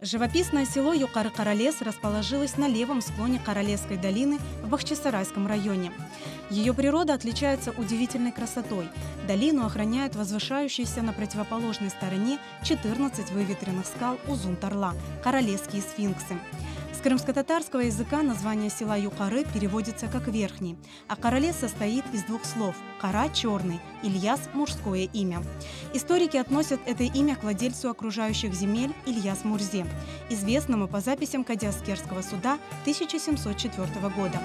Живописное село Юкары-Каралес расположилось на левом склоне Каралесской долины в Бахчисарайском районе. Ее природа отличается удивительной красотой. Долину охраняют возвышающиеся на противоположной стороне 14 выветренных скал Узун-Тарла – Каралесские сфинксы. С крымско-татарского языка название села Юкары переводится как «верхний», а Каралес состоит из двух слов «кара» – черный, Ильяс – мужское имя. Историки относят это имя к владельцу окружающих земель Ильяс Мурзе, известному по записям Кадиаскерского суда 1704 года.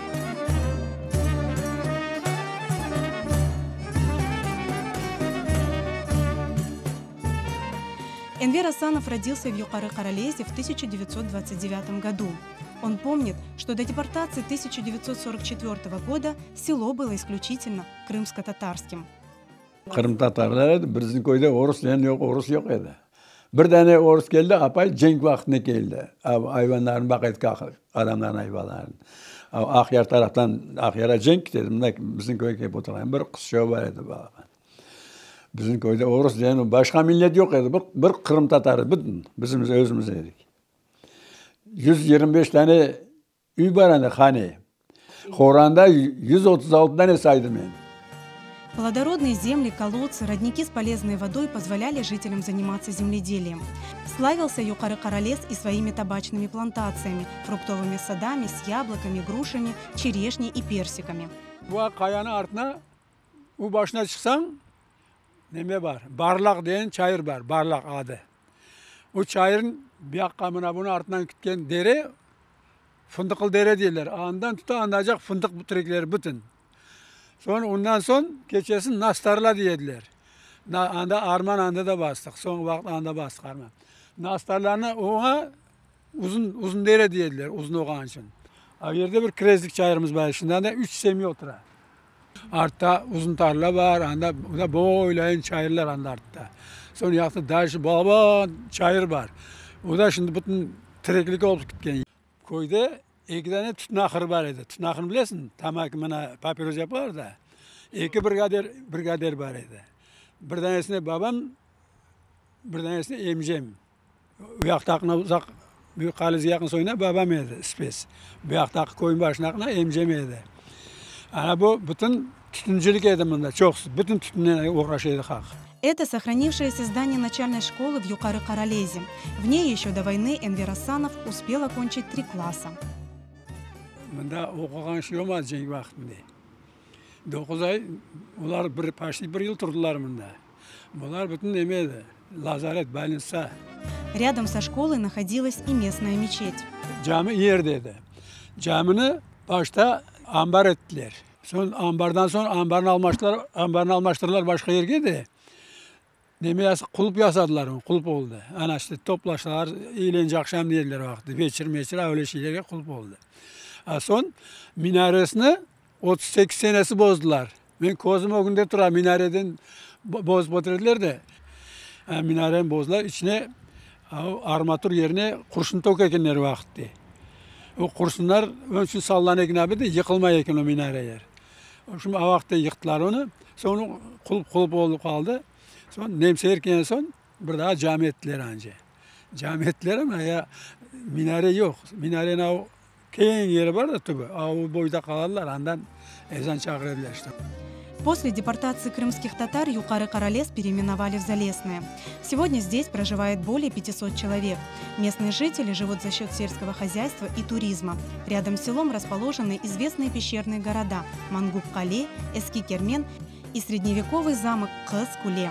Энвер Асанов родился в Юкары-Каралезе в 1929 году. Он помнит, что до депортации 1944 года село было исключительно крымско-татарским. Qırımtatarlar edi, bizim köyde orus degen yoq, orus yoq edi. Bir dane orus keldi, apay cenk vaqtında keldi. Ayvanlarını baqa edi, adamlarnıñ ayvanlarını. Aqyar taraftan, Aqyarğa cenk kete edi, mında bizim köyge kelip oturğan bir qızçığı bar edi balaban. Bizim köyde orus degen başqa millet yoq edi, bir, bir qırımtatarı, bütün bizim özümiz edik. 125 tane üy bar anda, hane. Horanda 136 dane saydım men. Плодородные земли, колодцы, родники с полезной водой позволяли жителям заниматься земледелием. Славился Юкары-Каралес и своими табачными плантациями, фруктовыми садами с яблоками, грушами, черешней и персиками. Bu qayanıñ artına, o başına çıqsañ, neme bar? Barlaq degen çayır bar, Barlaq adı. O çayırıñ bu yaqqa mına bunıñ artınan ketken dere, Fındıqlı dere deyler. Andan tuta andacaq fındıq terekleri bütün. Soñ ondan soñ keçesiñ Nastarla deyediler. Anda arman anda da bastıq. Soñ vaqıt anda bastıq arman. Nastarlanı oña Uzun, Uzun dere deyediler, uzun olğanı içün. O yerde bir kirezlik çayırımız bar, şimdi anda üç semya otura. Artta uzun tarla bar, anda boylayın çayırlar anda artta. Soñ yaqta dayşı balaban çayır bar. O da şimdi bütün tereklik olıp ketken. Köyde eki dane tütün ahırı bar edi. Tütün ahırını bilesiñ, tamaki mına papiros yapalar da. Eki brigader, brigader bar edi. Bir danesine babam, bir danesine emcem. U yaqtaqına uzaq Büyük Qalizge yaqın soyuna babam edi, spes. Bu yaqtaqı köyün başınaqına emcem edi. Ana bu bütün tütüncilik edi mında, çoqusı, bütün tütünnen oğraşa edi halq. Это сохранившееся здание начальной школы в Юкары-Каралезе. В ней еще до войны Энвер Асанов успел окончить три класса. Mında oquğan şey olmadı cenk vaqtında. Doquz ay, olar bir, почти bir yıl turdılar mında. Bular bütün neme edi, lazaret, bolnitsa. Рядом со школой находилась и местная мечеть. Cami yerde edi. Camini başta ambar ettiler. Soñ ambardan soñ ambarnı almaştılar, ambarnı almaştırdılar başqa yerge de, neme yasa, qulp yasadılar onı, qulp oldı. Ana işte toplaştılar, eğlence aqşam dediler o vaqıt, veçir meçir öyle şeylerge qulp oldı. A soñ minaresini 38 senesi bozdılar. Men közüm ögünde tura, minareden bozıp otura ediler de, minareni bozdılar, içine armatur yerine qurşun töke ekenler o vaqıtte. O qurşunlar onıñ içün sallana eken abi de, yıqılmay eken o minareler. Şunı o vaqıtta yıqtılar onı, soñ qulp qulp olıp qaldı. Soñ nemseler kelgen soñ bir daa cami ettiler ance. Cami ettiler amma ya minare yoq. Minareni o Keñ yeri bar da tübü, a o boyda qaladılar, andan ezan çağıra ediler işte. После депортации крымских татар Юкары-Каралес переименовали в Залесное. Сегодня здесь проживает более 500 человек. Местные жители живут за счет сельского хозяйства и туризма. Рядом с селом расположены известные пещерные города Мангуп-Кале, Эски-Кермен и средневековый замок Кыз-Куле.